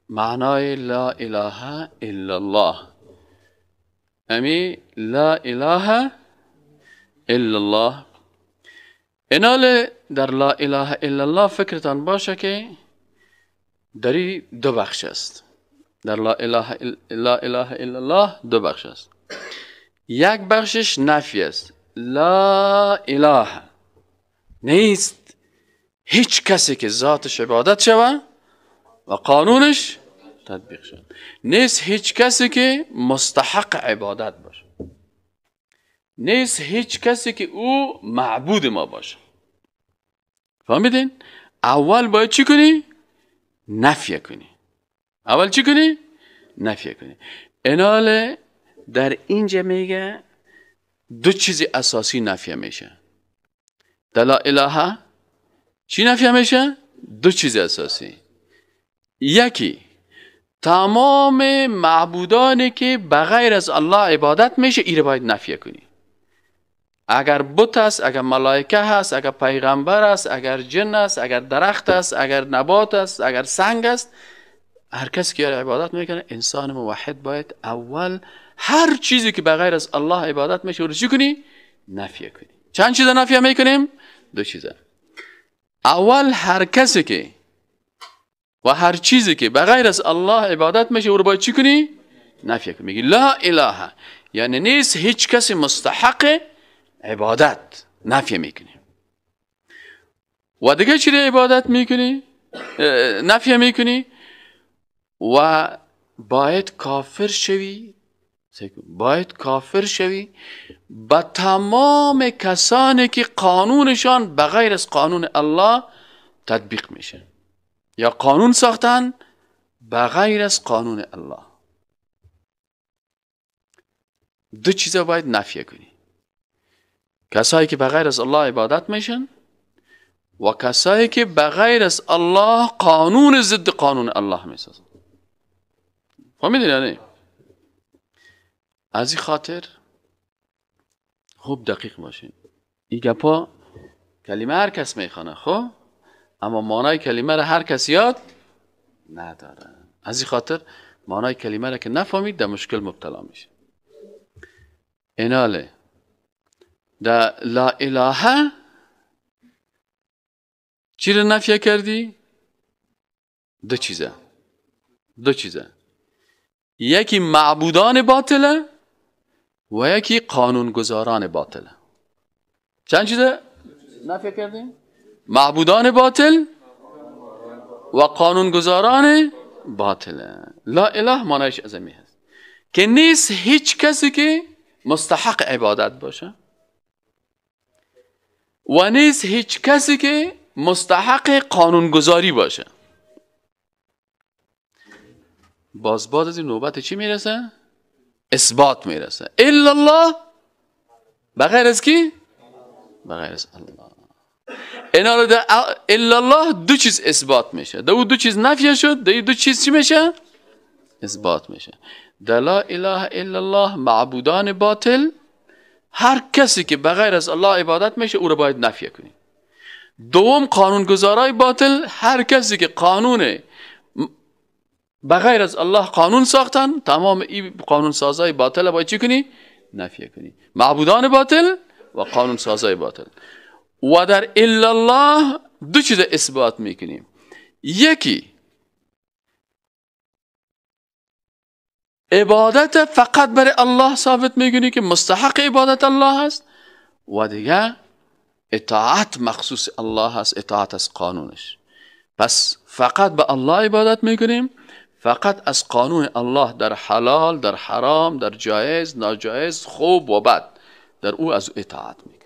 معنای لا اله الا الله. امی لا اله الا الله، اینال در لا اله الا الله فکرتان باشه که دری دو بخش است. در لا اله الا الله دو بخش است. یک بخشش نفی است، لا اله نیست هیچ کسی که ذاتش عبادت شوه و قانونش تطبیق شد، نیست هیچ کسی که مستحق عبادت باشه، نیست هیچ کسی که او معبود ما باشه. فهمیدین؟ اول باید چی کنی؟ نفی کنی. اول چی کنی؟ نفی کنی. اینال در اینجا میگه دو چیز اساسی نفی میشه. در لا اله چی نفی میشه؟ دو چیز اساسی. یکی تمام معبودانی که بغیر از الله عبادت میشه، ایره باید نفی کنی. اگر بت است، اگر ملائکه هست، اگر پیغمبر است، اگر جن است، اگر درخت است، اگر نبات است، اگر سنگ است، هر کسی که عبادت میکنه، انسان موحد باید اول هر چیزی که بغیر از الله عبادت میشه رو چی کنی؟ نفی کنی. چند چیز نفی میکنیم؟ دو چیز. اول هر کسی که و هر چیزی که بغیر از الله عبادت میشه او رو باید چی کنی؟ نفی کنی. میگی لا اله، یعنی نیست هیچ کسی مستحق عبادت، نفی میکنی. و دیگه چی رو عبادت میکنی؟ نفی میکنی. و باید کافر شوی، باید کافر شوی به تمام کسانی که قانونشان بغیر از قانون الله تطبیق میشه یا قانون ساختن بغیر از قانون الله. دو چیزا باید نفی کنی: کسایی که بغیر از الله عبادت میشن و کسایی که بغیر از الله قانون ضد قانون الله میسازن. فهمیدین؟ یعنی از این خاطر خوب دقیق باشین. این گپا کلمه هر کس میخوانه، خب، اما معنای کلمه را هر کس یاد نداره. از این خاطر معنای کلمه را که نفهمید در مشکل مبتلا میشه. ایناله در لا اله چی را نفی کردی؟ دو چیزه. دو چیزه. یکی معبودان باطله و یکی قانونگذاران باطله. چند چیزه نفی کردیم؟ معبودان باطل و قانونگذاران باطله. لا اله معنیش از امی هست که نیست هیچ کسی که مستحق عبادت باشه و نیست هیچ کسی که مستحق قانونگذاری باشه. باز بعد از این نوبت چی میرسه؟ اثبات میرسه. الا الله، بغیر از کی؟ بغیر از الله. اینا رو در الا الله دو چیز اثبات میشه. در دو چیز نفی شد، در دو چیز چی میشه؟ اثبات میشه. در لا اله الا الله معبودان باطل، هر کسی که بغیر از الله عبادت میشه او رو باید نفی کنی. دوم قانونگذارای باطل، هر کسی که قانون بغیر از الله قانون ساختن، تمام این قانون سازای باطل باید چی کنی؟ نفی کنی. معبودان باطل و قانون سازای باطل. و در الا الله دو چیز اثبات میکنیم. یکی عبادت فقط برای الله ثابت میکنی که مستحق عبادت الله هست، و دیگه اطاعت مخصوص الله هست، اطاعت از قانونش. پس فقط به الله عبادت میکنیم، فقط از قانون الله در حلال، در حرام، در جایز، ناجایز، خوب و بد، در او از اطاعت میکنیم.